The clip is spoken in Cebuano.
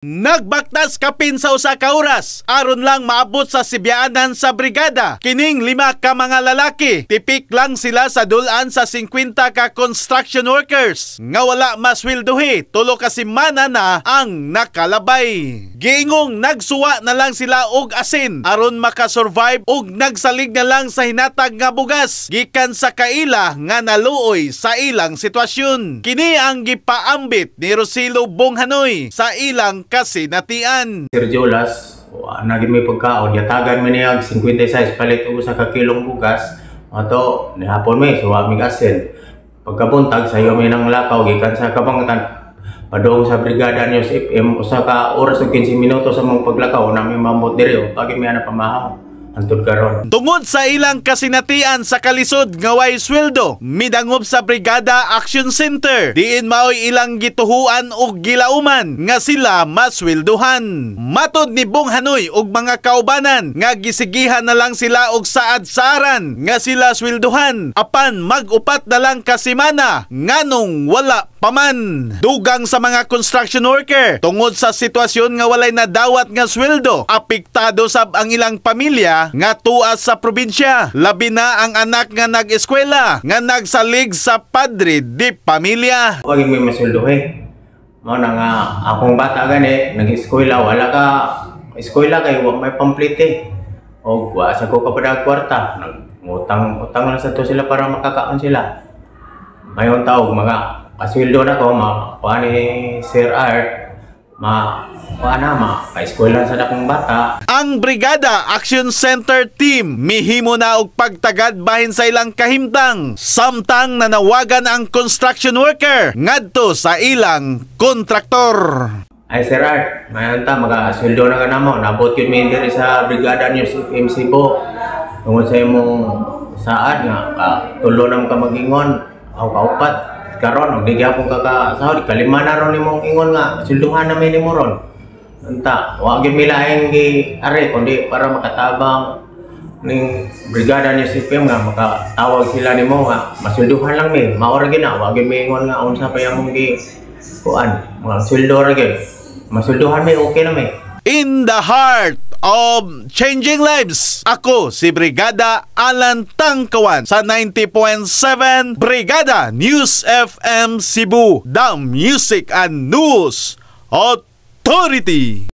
Nagbaktas kapin sa 1 ka oras aron lang maabot sa sibyaanan sa brigada. Kining lima ka mga lalaki, tipik lang sila sa dulan sa 50 ka construction workers nga wala masweldohi 3 ka semana na ang nakalabay. Giingong nagsuwa na lang sila og asin aron makasurvive og nagsalig na lang sa hinatag nga bugas gikan sa kaila nga naluoy sa ilang sitwasyon. Kini ang gipaambit ni Rosilo Bonghanoy sa ilang kasinatian. Sir Jolas, wa na gyud may pagkaon, yatagan mi niya og 56 palit og 1 ka kilong bugas. Ato nihapon mi suwa mig asin. Pagkabuntag sayo mi nang lakaw gikan sa Kabangatan padung sa Brigada News FM, 1 ka oras ug 15 minuto sa mong paglakaw na mi maabot diri, pagi mi ana pamahaw hantod karon. Tungod sa ilang kasinatian sa kalisod nga way sweldo, midangop sa Brigada Action Center. Diin maoy ilang gituhuan og gilauman nga sila masweldohan. Matod ni Bong Hanoy og mga kaubanan nga gisigihan na lang sila og saad-saaran nga sila sweldohan apan mag-upat na lang ka semana nganong wala paman. Dugang sa mga construction worker, tungod sa sitwasyon nga walay nadawat nga sweldo, apektado sab ang ilang pamilya nga tuas sa probinsya. Labi na ang anak nga nag-eskwela nga nagsalig sa padre di pamilya. Wa gyud may masweldohe. Mao na nga akong bata gani nag-eskwela, wala ka eskwela kay wa may pamplite. Og wa sa ko kapadag kwarta, nagutang utang lang sa to sila para makakaon sila. Mayon taog mga kasweldo na ko, makuha ni Sir Art, ma kuha na, ma pa-eskwela sa dakong bata. Ang Brigada Action Center team mihimo na og pagtagad bahin sa ilang kahimtang samtang nanawagan ang construction worker ngadto sa ilang kontraktor. Ay Sir Art, mayon ta magasweldo na ka namo. Nabot yun mi diri sa Brigada News FM Cebu. Tungod sa imong saad nga ka tulo na mo ka mag-ingon aw kaupat karon og di gyapon ka ka sahod, kalima na ron imong ingon nga sweldohan na mi nimo ron. Unta, wa gyud mi laing gi ari kundi para makatabang ning Brigada News FM nga makatawag sila nimo nga masweldohan lang mi. Mao ra gyud na, wa gyud mi ingon nga unsa pa imong gi kuan, mga sweldo ra gyud. Masweldohan mi, okay na mi. In the heart of changing lives, ako si Brigada Alan Tangkawan sa 90.7 Brigada News FM Cebu, the Music and News Authority.